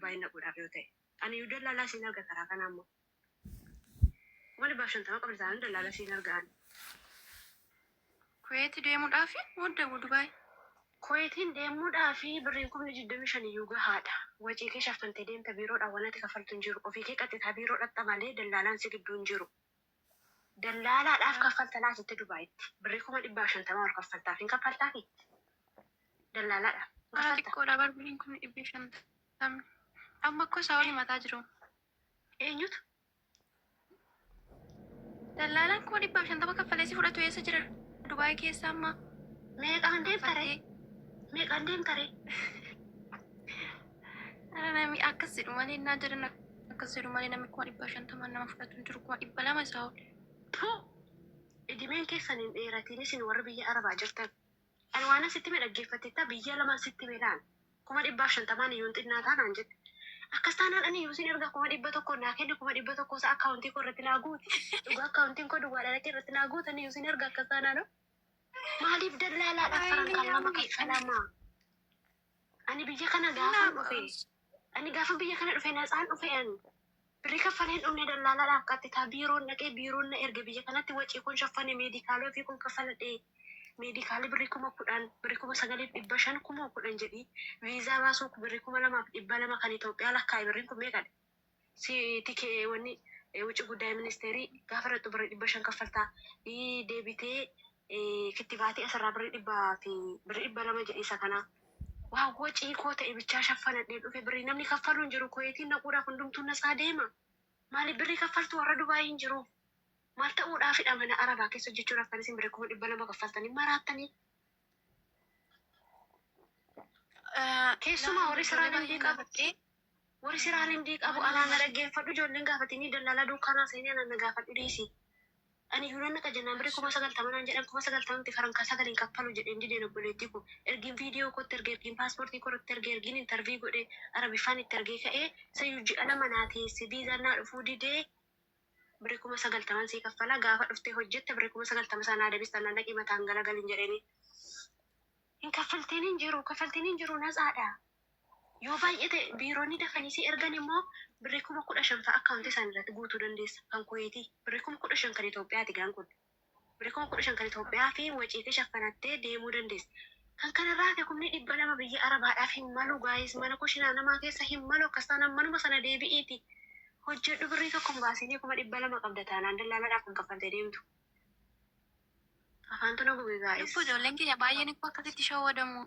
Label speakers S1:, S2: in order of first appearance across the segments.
S1: Dubaayin dhaquudhaaf yoo ta'e. Ani iyyuu dallaalaa siin arga karaa kanaa immoo. 150,000 qabda taanaan dallaalaa siin arga ani.
S2: Kuweeti deemuudhaafi moo Dubaay?
S1: Kuweetiin deemuudhaafi birriin 25,000 iyyuu gahaadha. Wacii kee shaffantee deemta biiroodhaan waan ati kaffaltu hin jiru. Ofii kee qaxxitaa biiroo dhaqxa malee dallaalaan si gidduu hin jiru. Dallaalaadhaaf kaffalta laa asitti Dubaayitti. Birrii 150,000 ol kaffaltaaf. Hin kaffaltaafi? Dallaalaadhaaf. Hin
S2: Bara
S1: kaffalta?
S2: xiqqoodha bar birriin 150,000. Amma akkoo isaa olii mataa jiru.
S1: Eenyutu?
S2: Dallaalaan 150,000 kaffalee si fudhatu eessa jira Dubaay keessa amma?
S1: Meeqaan deemta ree?
S2: Kaffaltee.
S1: Meeqaan deemta ree?
S2: Ara namni akkas jedhu malee innaa jedhan akkas jedhu malee namni 150,000 nama fudhatu hin jiru 200,000 isaa ol.
S1: Tuu! Idimeen keessan hin dheeratiin isin warri biyya Arabaa jirtan. Ani waanan sitti hime dhaggeeffatteettaa biyya lamaan sitti hime laan. 150,000n iyyuu hin xinnaataa naan jette. Akkas taanaan ani iyyuu sin erga 100,000 naa kenni 100,000 isaa akkaawuntii koo irratti naa guuti. Dhugaa akkaawuntiin koo duwwaadha dhaqee irratti naa guuti ani iyyuu sin erga akkas taanaan. Maaliif dallaalaadhaaf
S2: Wayii
S1: farankaan lama
S2: namni
S1: kaffalama? Ani biyya kana gaafan
S2: innaa
S1: dhufe ani gaafa biyya kana dhufe natsaan dhufe ani. Birrii kaffalee hin dhumne dallaalaadhaaf qaxxitaa biiroon dhaqee biiroon na erge biyya kanatti wacii koon shaffane meedikaalii ofii koon kaffaladhe meedikaalii birrii 10,000 birrii 9,500 10,000 jedhii viizaa baasuu birrii 2,200 kan Itoophiyaa lakkaa'e birriin kun meeqadha si tikee wanni wuci guddaay ministeerii gaafa dhaqxu birrii 500 kaffaltaa deebitee kittibaatii asirraa birrii dhibbaa fi birrii 200 jedhii isa kanaa waa wacii koo ta'e bichaa shaffanadhee dhufe birrii namni kaffalu hin jiru Kuweetiin naquudhaaf hundumtuu natsaa deema maaliif birrii kaffaltu warra Dubaayii hin jiru maal ta'uudhaafidha mana Arabaa keessa hojjechuudhaaf kan isin birrii 200,000 kaffaltanii maraattanii keessumaa
S2: Laal
S1: warri siraa
S2: ijoollee
S1: limdii
S2: baay'een
S1: qabu
S2: gaafadhee
S1: warri siraa limdii qabu
S2: mana
S1: anaa na dhaggeeffadhu ijoolleen gaafatanii dallaalaa duukaa seenee anaa na gaafadhu dhiisi Ani iyyuu nan dhaqa jennaan birrii 90,000 naan jedhan 90,000 miti farankaa 9 hin kaffalu jedheen dideen obboleettii koo ergiin viidiyoo kootti erge ergiin paaspoortii koorratti erge ergiin intarvii godhe arabiffaan itti ergee ka'ee isayyuu ji'a lama naa teesse viizaan naa dhufuu didee birrii 90,000 sii kaffala gaafa dhuftee hojjette birrii 90,000 isaa naa debista naan dhaqii mataan galagalin jedheenii hin kaffaltiin hin jiru kaffaltiin hin jiru natsaadha. Yoo baay'ate biironni dafanii si ergan immoo birrii 15,000 fa'a akkaawuntii isaanii irratti guutuu dandeessa. Kan Kuweetii birrii 15,000 kan Itoophiyaati gaan kun. Birrii 15,000 kan Itoophiyaa fi wacii kee shaffanattee deemuu dandeessa. Kan kanarraa hafe 200,000 biyya Arabaadhaaf hin malu gaayis mana kushinaa namaa keessa hin malu akkas taanaan manuma sana deebi'iiti hojjedhu birrii tokko hin baasinii 200,000 qabda taanaan dallaaladhaaf kan kaffaltee deemtu. Afaantu na goge gaayis.
S2: Lubbuu ijoolleen keenya baay'een ikkoo akkasitti shawwadamu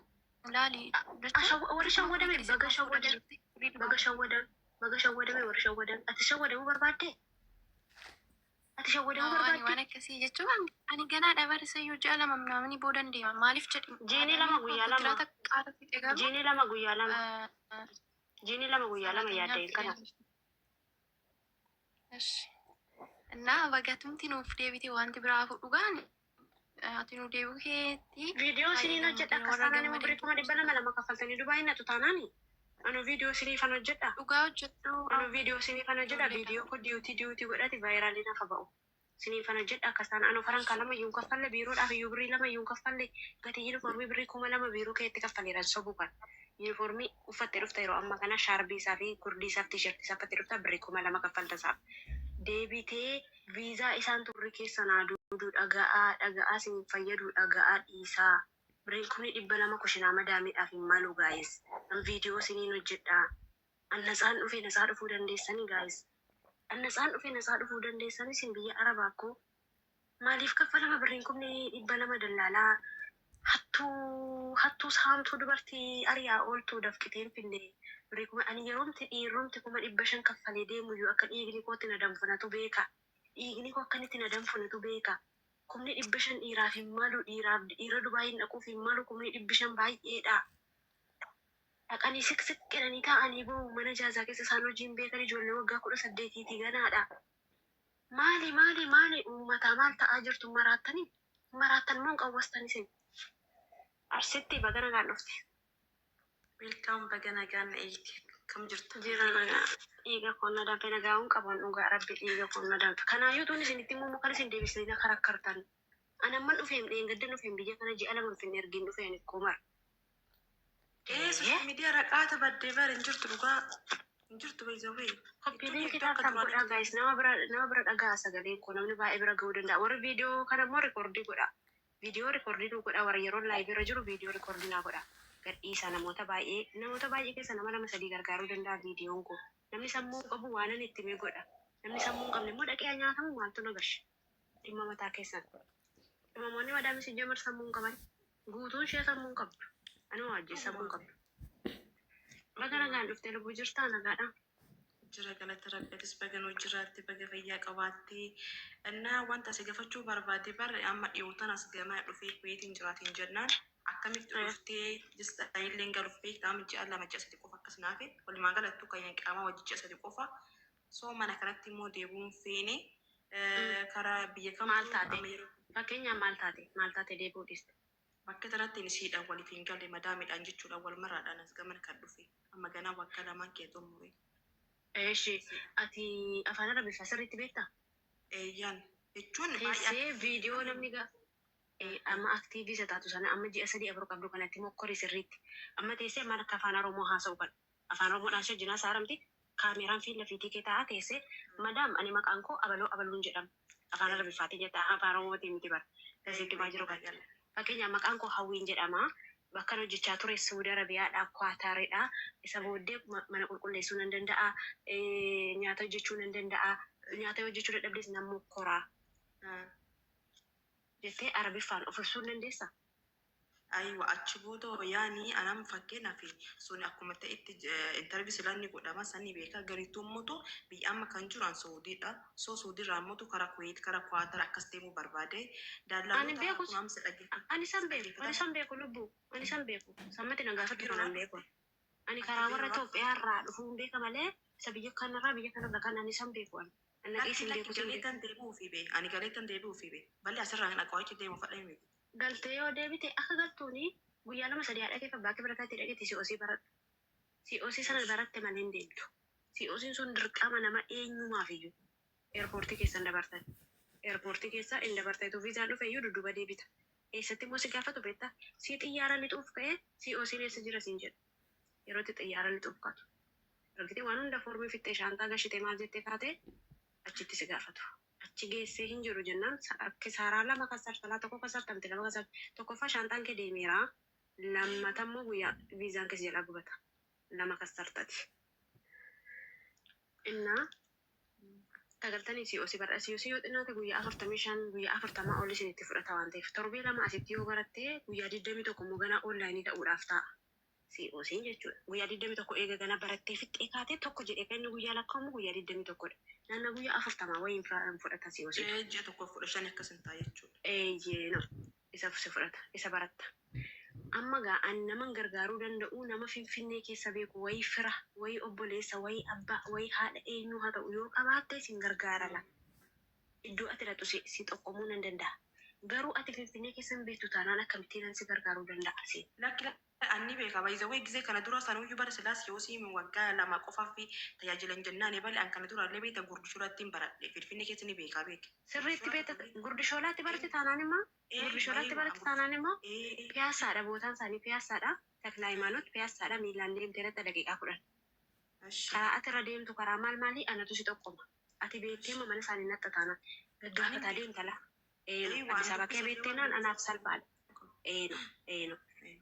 S2: laali jechuun
S1: Warri
S2: dirqama
S1: shawwadame
S2: fudhatee
S1: baga
S2: si
S1: shawwadame
S2: fuudha
S1: baga shawwadame baga shawwadame warri shawwadame ati shawwadamuu barbaadde ati shawwadamuu
S2: Ani
S1: barbaadde
S2: waan akkasii jechuun ani ganaadha barisayyuu ji'a lama namni boodan deema maaliif jedhi
S1: Jiini lama guyyaa lama.
S2: kontiraata qaata fixe garuu
S1: Jiini lama guyyaa lama jiini lama guyyaa lama
S2: ሰራተኛ
S1: yaadda'in kana
S2: እሺ እና bagatumti nuuf deebite wanti biraa hafu dhugaan ati nu deebi'uu keetti
S1: viidiyoo
S2: baay'ee
S1: isiniin hojjedha
S2: gammadeen
S1: akkas
S2: warra
S1: taanaan immoo birrii
S2: gammadan
S1: 200,000 lama kaffaltanii Dubaay natu taanaani anu viidiyoo isiniifan hojjedha
S2: dhugaa hojjedhu
S1: anu viidiyoo isiniifan hojjedha
S2: ijoollee
S1: viidiyoo koo diyuutii diyuutii godhati vaayiraaliin hafa ba'u isiniifan hojjedha akkas taanaan anu farankaa lama iyyuu hin kaffalle biiroodhaaf iyyuu birrii lama iyyuu hin kaffalle gatii yuunifoormii birrii 2,000 biiroo keetti kaffaleeran sobu kan yuunifoormii uffattee dhufta yeroo ammaa kana shaarbii isaa fi gurdii isaa fi tiishartii isaa uffattee dhufta birrii 2,000 kaffalta isaaf deebitee viizaa isaan turri keessa naa duuduu dhaga'aa dhaga'aa isin fayyaduu dhaga'aa dhiisaa birriin 200,000 kushinaa madaamiidhaaf hin malu gaayis an viidiyoo isiniin hojjedha an natsaan dhufe natsaa dhufuu dandeessanii gaayis an natsaan dhufe natsaa dhufuu dandeessanii isin biyya arabaa koo maaliif kaffalama birriin 200,000 dallaalaa hattuu hattuu saamtuu dubartii ari'aa ooltuu dafqitee hin finne birrii kuma ani yeroomti dhiirrumti 500,000 kaffalee deemu iyyuu akka dhiigni kootti na danfu natu beeka dhiigni koo akkanitti na danfu natu beeka 500,000 dhiiraaf hin malu dhiiraaf dhiira Dubaayin dhaquuf hin malu 500,000 baay'eedha dhaqanii siqsiq jedhanii taa'anii boo'u mana jaazaa keessa isaan hojii hin beekan ijoollee waggaa 18ti ganaadha maali maali maali uummataa maal ta'aa jirtu maraattanii maraattan moo hin qawwastan isin Arsitti baga nagaan dhufte.
S3: Welcome baga nagaan na eegde. Kam jirta?
S1: Jira nagaa dhiiga koon na danfe nagaa'uun qaban dhugaa rabbi dhiiga koon na danfe kanaayyuu tuun isinitti immoo kan isin deebisanii na karakkartan ani amman dhufeem dheengaddan dhufeem biyya kana ji'a lama hin ergiin dhufeen ikkoo mara.
S3: Ee social media raqaata baddee bara hin jirtu dhugaa. jirtu baay'ee.
S1: Copy
S3: Jechuun
S1: link
S3: hedduu akka
S1: tap tap
S3: duraanii
S1: godhaa guys, nama bira dhagaa sagaleen koo namni baay'ee bira ga'uu danda'a. Warri viidiyoo kana immoo record godha. Viidiyoo record nu godha. Warri yeroo live irra jiru viidiyoo record naa godha. Gadhiisa, namoota baay'ee keessa nama lama sadii gargaaruu danda'a viidiyoon koo. Namni sammuu qabu waan ani itti himee godha. Namni sammuu hin qabne immoo dhaqee nyaatamu maaltu na gashe. Dhimma mataa keessan. Namoonni madaamii si jamar sammuu hin qaban. Guutuun ishee sammuu hin qabdu. Anuma wajjin sammuu hin qabdu. Baga nagaan dhuftee lubbuu, jirtaa, nagaadha?
S3: Jira, galata Rabbiitis. Baga nuu jiraatte, baga fayyaa qabaatte. Innaa wanta asi gaafachuu barbaade, bar amma dhiyootan as gamaa dhufee Kuweetiin jiraatiin jennaan akkamitti dhuftee jista'illee galuuf beektaa, ji'a 2, ji'a 3 qofa akkas naafe. Walumaa galattuu kan qaamaa wajji ji'a 3 qofa. Soo mana kanatti immoo deebi'uun feene karaa biyya
S1: Maal
S3: kamtu
S1: taate?
S3: amma yeroo
S1: Fakkeenyaaf maal taate? Maal taate deebi'uu dhiiste?
S3: Bakka kanatti isiidhaan waliif hin galle, madaamiidhaan jechuudha, wal maraadhaan as gamana kan dhufe amma ganaa waggaa 2n kee xumure.
S1: Eeshi, ati afaan Arabiffaa sirriitti beektaa?
S3: Eeyyaan, jechuun baay'ee
S1: Teessee viidiyoo namni amma active isa taatu sana amma ji'a 3 4 qabdu kanatti mokkorii sirriitti. Amma teessee maal akka afaan Oromoo haasa'u kan afaan Oromoodhaan shajjinaa saaramti kaameraan fiilla fiitii kee taa'aa teessee, "Madaam, ani maqaan koo abaloo abaluun jedhama." Afaan Arabiffaatiin jetta, afaan Oromootiin miti bara. Gasitti maa jiru kan. Fakkeenyaaf, "Maqaan koo Hawwiin jedhama. Bakka ani hojjechaa ture Saudi Arabiyaadha, Kwaataaridha. Isa booddee mana qulqulleessuu nan danda'a, nyaata hojjechuu nan danda'a. Nyaata hojjechuu dadhabdees nan mokkoraa," jettee Arabiffaan of ibsuu hin dandeessaa?
S3: Aywa, achi booda yaani anam fakkeenyaaf sun akkuma ta'etti interview silanni godhama sani beeka. Garituu immoo biyya amma kan jiru an Saudiidha. So Saudiirraa immoo karaa Kuwait, karaa Kwaatar akkas deemuu barbaade.
S1: Ani
S3: Dallaaloota
S1: beekus
S3: kun amsa dhaggeeffatu.
S1: ani san beeku, ani san beeku lubbuu, ani san beeku. Sammati na gaafadhu kanan beeku. Ani karaa warra Itoophiyaa irraa dhufuu hin beeka malee isa biyya kanarraa kan ani san beeku ani. Ani naqee
S3: Lakki
S1: isin
S3: lakki
S1: beeku san beeku.
S3: galeetan deebi'uu fi bee ani galeetan deebi'uu fi bee balli asirraa hin dhaqaa achi deemu fadhee miti.
S1: Galtee yoo deebite, akka galtuuni guyyaa 2 3 haadha kee fi abbaa kee bira taatee dhaqeeti COC baradhu. COC sana baratte malee hin deemtu. COC'n sun dirqama nama eenyumaaf iyyuu. Airport keessa hin dabartan. Airport keessa hin dabarteetu viizaan dhufe iyyuu dudduuba deebita. Eessatti immoo si gaafatu beektaa? Si xiyyaara lixuuf ka'ee COC'n eessa jira siin jedhu. Yeroo itti xiyyaara lixuuf kaatu. Argitee, waan hunda foormii fixxee, shaantaa gashitee, maal jettee kaatee achitti si gaafatu. Achi geessee hin jiru jennaan kisaaraa lama kasartalaa tokko kasartamte, lama kasarte. Tokkoffaa shaantaan kee deemeera. Lammata immoo guyyaa viizaan kee si jalaa gubata. Lama kasartati. Innaa sagaltanii COC bara COC yoo xinnaate guyyaa 45, guyyaa 40 ol isinitti fudhata waan ta'eef, torbee 2 asitti yoo barattee, guyyaa 21 immoo ganaa online ta'uudhaaf ta'a. COC'n jechuudha. Guyyaa 21 eega gana barattee fixxee kaatee tokko jedhee kan inni guyyaa lakkaa'amu guyyaa 21dha. Naannoo guyyaa 40 wayiin fudhata COC.
S3: Ji'a tokko 15 akkas hin ta'a jechuudha.
S1: Eeyyee, no. Isa si fudhata. Isa baratta. Amma gaa an naman gargaaruu danda'u, nama Finfinnee keessa beeku wayii, fira wayii, obboleessa wayii, abbaa wayii, haadha, eenyu haa ta'u yoo qabaatte sin gargaarala. Iddoo ati dhaqxu si xoqqomuu nan danda'a. Garuu ati Finfinnee keessa hin beektu taanaan akkamittiin si gargaaruu danda'a si?
S3: Lakki, anni beeka baay'ee gizee kana dura sanuyyuu bara silaas yoo siimi waggaa 2 qofaaf tajaajilan jennaan bale an kana dura illee beekta, gurdishoolatti hin baradhe, Finfinnee keessa ni beekaa beeke.
S1: Sirriitti beekta, gurdishoolaatti baratte taanaan immoo gurdishoolaatti baratte taanaan immoo piyaasaadha, bootaan isaanii piyaasaadha. Taklaa Hayimaanoot piyaasaadha, miilaan deemtee irratti daqiiqaa 10. Karaa ati irra deemtu, karaa maal maalii anatu si xoqqoma. Ati beektee mana isaanii natta taanaan gaggaafataa deemta la. Eeno, Addis Ababa kee beekteenaan anaaf salphaadha. Eeno, eeno.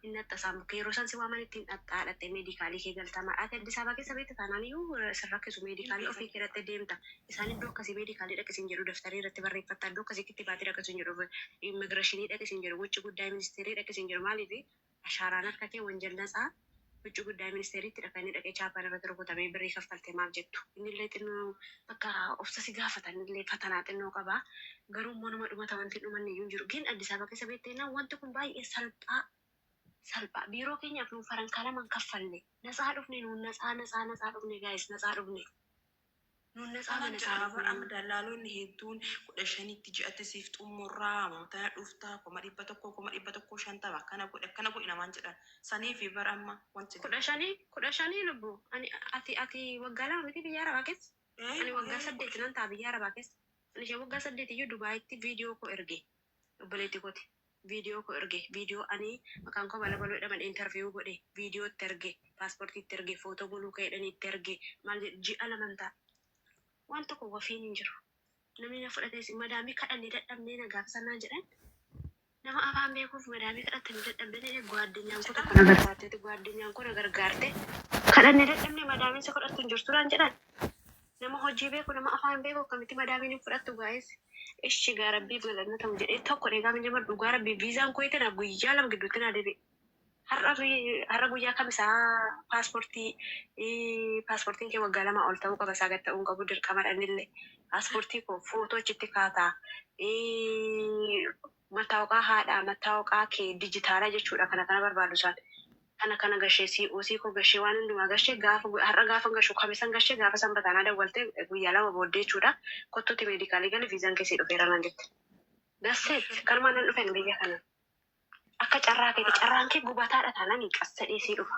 S1: Inni atta isaan bukkee yeroo isaan si waaman ittiin dhaxxaadhatte medical kee galtama. Ati Addis Ababa keessa beekta taanaan iyyuu sin rakkisu, medical ofii kee irratti deemta. Isaan iddoo akkasii medical dhaqisiin jedhu, daftarii irratti barreeffatta, iddoo akkasii baatii dhaqisiin jedhu, immigration dhaqisiin jedhu, wucci guddaa ministeerii dhaqisiin jedhu. Maaliif ashaaraan harka kee wanjal natsaa wucci guddaa ministeeriitti dhaqanii dhaqee chaappaan irratti rukutamee birrii kaffalte maal jettu. Innillee xinnoo bakka obsa si gaafatan illee fatanaa xinnoo qaba. Garuu immoo nama dhumata wanti hin dhumanne iyyuu hin jiru. Gin Addis Ababa keessa beekteenaa wanti kun baay'ee salphaa salphaa. Biiroo keenyaaf nuun farankaa 2 kaffalle. Natsaa dhufne nuun, natsaa natsaa natsaa dhufne guys, natsaa dhufne. Nuun natsaa
S3: Kanan
S1: mana isaa
S3: jedhama bara
S1: dhufne.
S3: amma dallaalonni hedduun 15tti ji'atti siif xumurraa mootana dhuftaa 100,000, 150,000, akkana godhe akkana godhe namaan jedhan sanii fi bara amma wanti
S1: 15, 15 lubbuu. Ani ati waggaa 2 miti biyya Arabaa keessa. Ani waggaa 8 nan ta'a biyya Arabaa keessa. Ani ishee waggaa 8 iyyuu Dubaayitti viidiyoo koo erge. Obboleetti kooti. Viidiyoo koo erge. Viidiyoo ani maqaan koo bala baluu jedhaman interview godhe. Viidiyoo itti erge. Paaspoortii itti erge, footoo muluu ka'eedhaan itti erge, maal jedhu ji'a laman ta'a. Waan tokko wafiin hin jiru. Namni na fudhates madaamii kadhannee dadhabnee na gaafsanaa jedhan. Nama afaan beekuuf madaamii kadhatanii dadhabnee jedhe gwaaddinyaan koo tokko na gargaarteeti gwaaddinyaan koo na gargaarte. Kadhannee dadhabnee madaamiin si fudhattu hin jirtuudhaan jedhan. Nama hojii beeku, nama afaan beeku akkamitti madaamiin hin fudhattu gaa'es. Ishi gaa rabbiif galanna ta'u jedhee tokko dheegaa min dhugaa rabbii viizaan koo ittina guyyaa 2 gidduutti naa deebi'e. Har'a guyyaa kamisaa paaspoortii paaspoortiin kee waggaa 2 ol ta'uu qaba isaa gad ta'uu hin qabu dirqamadha innillee. Paaspoortii koo footoo achitti kaataa mattaawaqaa haadhaa mattaawaqaa kee dijitaalaa jechuudha kana kana barbaadu isaan. Kana kana gashee COC koo gashee waan hundumaa gashee gaafa har'a gaafa gashu kamisan gashee gaafa sanbataanaa dawwalte guyyaa 2 booddee jechuudha. Kottuuti meedikaalii gali viizaan keessii dhufeera naan jette. That's it. Kanumaan nan dhufen biyya kana. Akka carraa keeti carraan kee gubataadha taanaan qassadhee sii dhufa.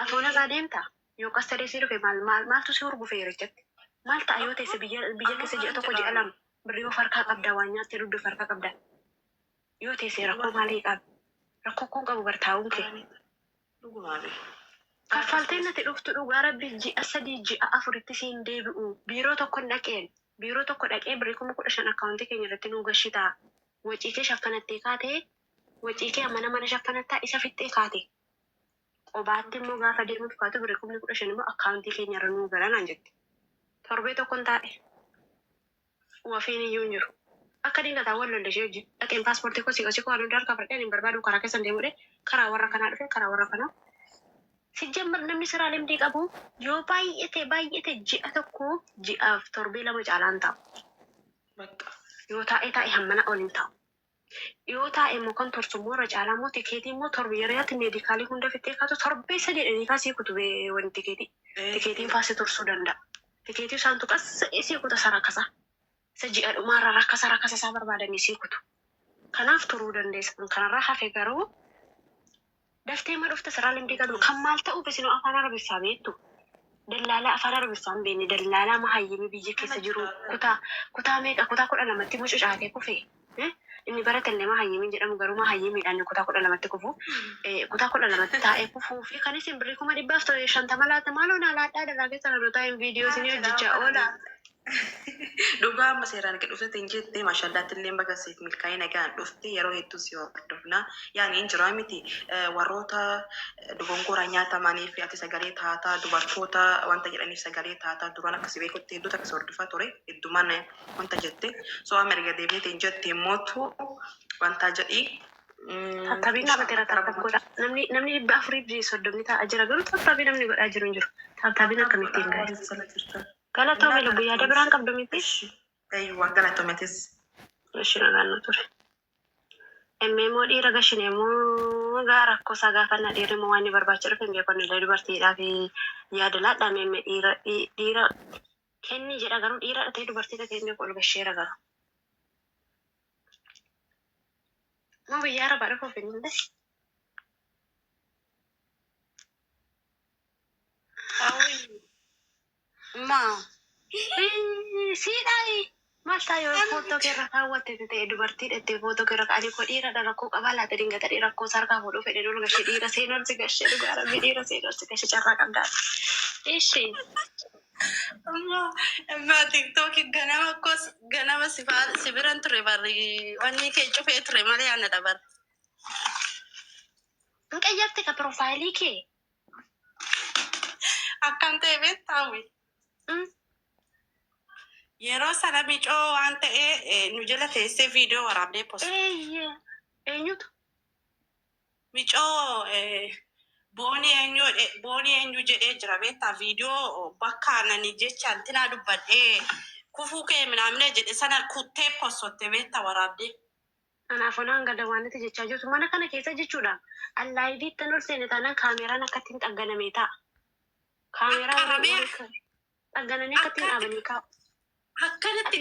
S1: Atoo nagaa deemta yoo qassadhee sii dhufe maal maal maaltu si hurgufe yerichatti. Maal ta'a yoo teesse biyya biyya
S3: Amma
S1: keessa ji'a
S3: maal
S1: 1 ji'a
S3: jedhaa
S1: 2 birrii of harkaa qabda waan nyaattee dugda of harkaa qabda. Yoo teesse rakkoo maalii qaba? Rakkoo kun qabu bar taa'uun kee.
S3: Dhugumaa be.
S1: Kaffalteen natti dhuftu dhugaa rabbi ji'a 3 ji'a 4tti siin deebi'u. Biiroo tokko hin dhaqeen. Biiroo tokko dhaqee birrii 15,000 akkaawuntii keenya irratti nuu gashitaa. Wacii kee shaffanattee kaatee wacii kee mana mana shaffanattaa isa fixxee kaate. Qobaatti immoo gaafa deemuuf kaatu birrii 15,000 immoo akkaawuntii keenya irra nuu gala naan jette. Torbee tokkon taa'e. Wafiin iyyuu hin jiru. Akka dingataa wal lolle ishee wajjin. Dhaqeen paaspoortii koo siqasii koo waan hunda harkaa fudhadhee ani hin barbaadu karaa keessan deemuu karaa warra kanaa dhufe karaa warra kanaa. Sijjammar namni siraa limdii qabu yoo baay'ate baay'ate ji'a 1 ji'aaf torbee 2 caalaan taa'u.
S3: Bakka.
S1: Yoo taa'e taa'e hammana ol hin taa'u. Yoo taa'e immoo kan tursu immoo irra caalaa immoo tikeetii immoo torbe yeroo ati meedikaalii hunda fixxee kaatu torbee sadii dhanii kaasii kutu wanti tikeetii. Tikeetiin faasi tursuu danda'a. Tikeetii isaantu qassa'ee sii kuta isa rakasa. Isa ji'a dhumaarra rakasa rakasa isaa barbaadanii sii kutu. Kanaaf turuu dandeessa. Kan kanarraa hafe garuu daftee ma dhufta siraa limdii qabdu kan maal ta'uuf isinoo afaan Arabiffaa beektu. Dallaalaa afaan Arabiffaa hin beekne dallaalaa mahayyimii biyya keessa jiru kutaa kutaa meeqa kutaa 12tti mucucaatee kufe. Inni baratellee mahayyimiin jedhamu garuu mahayyimiidhaan kutaa 12tti kufu. Kutaa 12tti taa'ee kufuu fi kan isin birrii 150,000 laata maaloo naa laadhaa daraa keessa na taa'een viidiyoo isinii hojjechaa oola.
S3: Dhugaa amma seeraan gad dhufte hin jette maashallaatti illee baga siif milkaa'ee nagaan dhufte yeroo hedduu si hordofna. Yaani hin jiraa miti warroota dogongora nyaatamanii fi ati sagalee taataa dubartoota wanta jedhaniif sagalee taataa duraan akkasi beekutti hedduutu akkasi hordofaa ture heddumaan wanta jette. So amma erga deebitee hin jette mootu wanta jedhii.
S1: Tattabiin dhaabateera
S3: Inshallah
S1: tap tap godha. Namni namni 430 taa'aa jira garuu tattabii namni godhaa jiru hin jiru. Tattabiin akkamittiin gahe. Galatoome lubbu yaada biraan qabdu miti.
S3: Eeyyuwaa galatoometis.
S1: Ishi nagaan nu ture. Emmee dhiira gashine immoo gaa rakkoo isaa gaafannaa dhiirri immoo waan inni barbaacha dhufe hin beeku illee dubartiidhaaf yaada laadhaa meemmee dhiira dhiira kenni jedha garuu dhiira ta'e dubartii ta'e hin beeku ol gasheera garuu. Moo biyya arabaa dhufuuf hin illee.
S4: Ma.
S1: Siidhaayi. Maal ta'a yoo footoo kee irra kaawwatte ta'e dubartii dhattee footoo kee irra ani koo dhiiradha rakkoo qabaa laata dingata dhiira rakkoo sarkaa fuudhuu fedhe ol gashee dhiira seenol si gashee dhugaa rabbi dhiira seenol si gashee carraa qabdaa. Ishi.
S4: Amma amma TikTok ganama kos ganama si si biran ture barri wanni kee cufee ture malee ana dabar.
S1: Hin qayyarte ka piroofaayilii kee.
S4: Akkam ta'e beektaa? Yeroo sana micoo waan ta'e nu jala teessee viidiyoo waraabdee post.
S1: Eeyyee. Eenyutu?
S4: Micoo boonii eenyu boonii eenyu jedhee jira beektaa viidiyoo bakka nani jecha antinaa dubbadhee kufuu kee minaamnee jedhe sana kuttee postotte beektaa waraabdee.
S1: Kanaaf onaan gada waan nuti jechaa jirtu mana kana keessa jechuudha. Allaayiviitti tan ol seene taanaan kaameraan akka ittiin xagganamee ta'a. Kaameraa warri xaggananii akka ittiin dhaabanii kaa'u.
S4: Akkanatti